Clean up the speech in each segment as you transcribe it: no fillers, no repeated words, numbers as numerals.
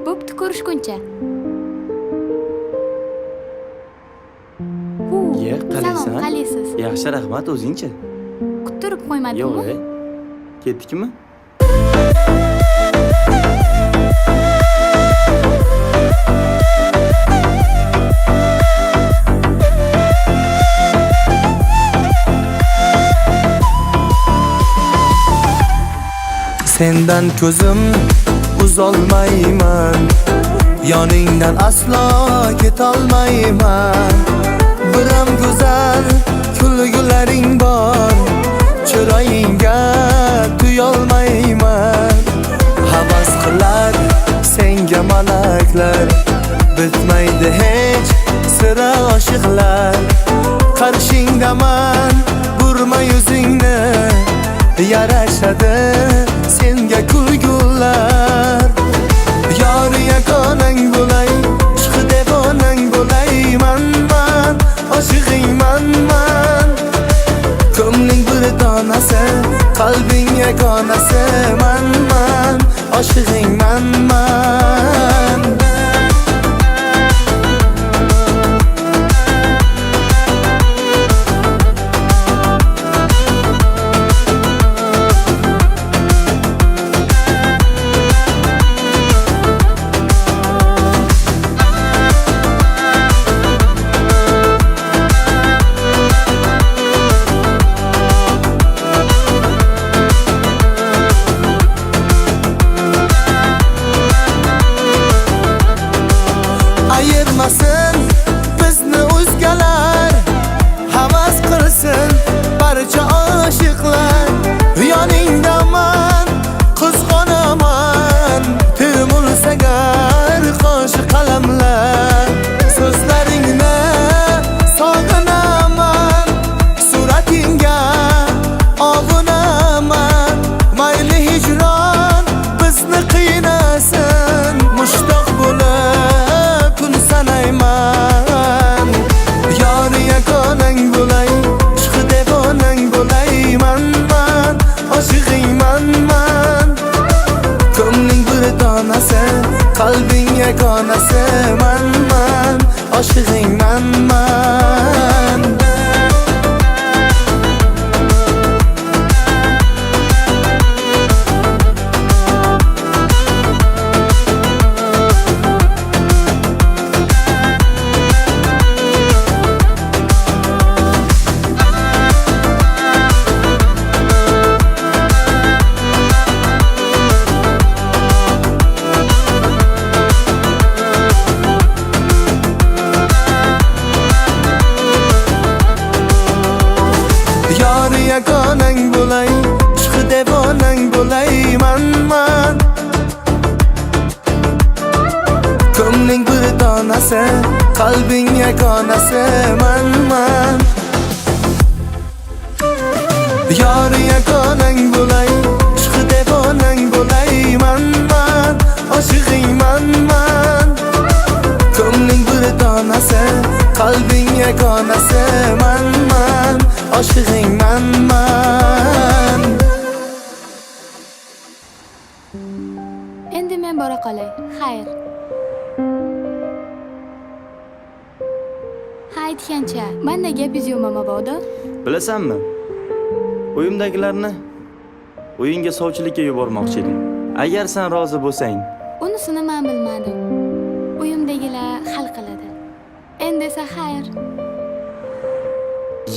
Bo'pti, ko'rishguncha. Ye, qalaysan? Salom, qalaysiz? Yaxshi, rahmat, o'zingchi? Kuttirib qo'ymadimmi? Yo'q, e. Ketdikmi? Sendan ko'zim uzolmayman, yoningdan aslo ketolmayman. Biram go'zal kulgularing bor, chiroyingga tuyolmayman. Havas qilar senga malaklar, bitmaydi hech sira oshiqlar. Qarshingdaman, burma yuzingni, yarashadi senga kulgular. Yor yagonang bo'lay, ishqi devonang bo'lay, man oshig'ingman man. Ko'ngling bir donasi, qalbing yagonasi, man oshig'ingman man. Ayırmasın bizni o'zgalar, havas qilsin barcha oshiqlar. Yoningdaman, qizg'onaman, termulsa gar qoshi qalamlar. So'zlaringni sog'inaman, suratingga og'unaman. Mayli hijron bizni qiynasin, mushtoq bo'lib kun sanayman. Yor yagonang bo'lay, ishqi devonang bo'lay, man oshig'ingman man. Ko'ngling bir donasi, qalbing yagonasi, man oshig'ingman man. Yor yagonang bo'lay, ishqi devonang bo'lay, man. Ko'ngling bir donasi, qalbing yagonasi, man. Yor yagonang bo'lay, ishqi devonang bo'lay, man oshig'ingman man. Ko'ngling bir donasi, qalbing yagonasi, man oshig'ingman man. Endi men bora qolay. Xayr. Ha, aytgancha, manda gapingiz yo'qmi mabodo? Bilasanmi? Uyimdagilarni uyingga sovchilikka yubormoqchi edim. Agar sen rozi bo'lsang. Unisini men bilmadim. Uyimdagilar hal qiladi. Endi esa xayr.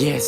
Yes.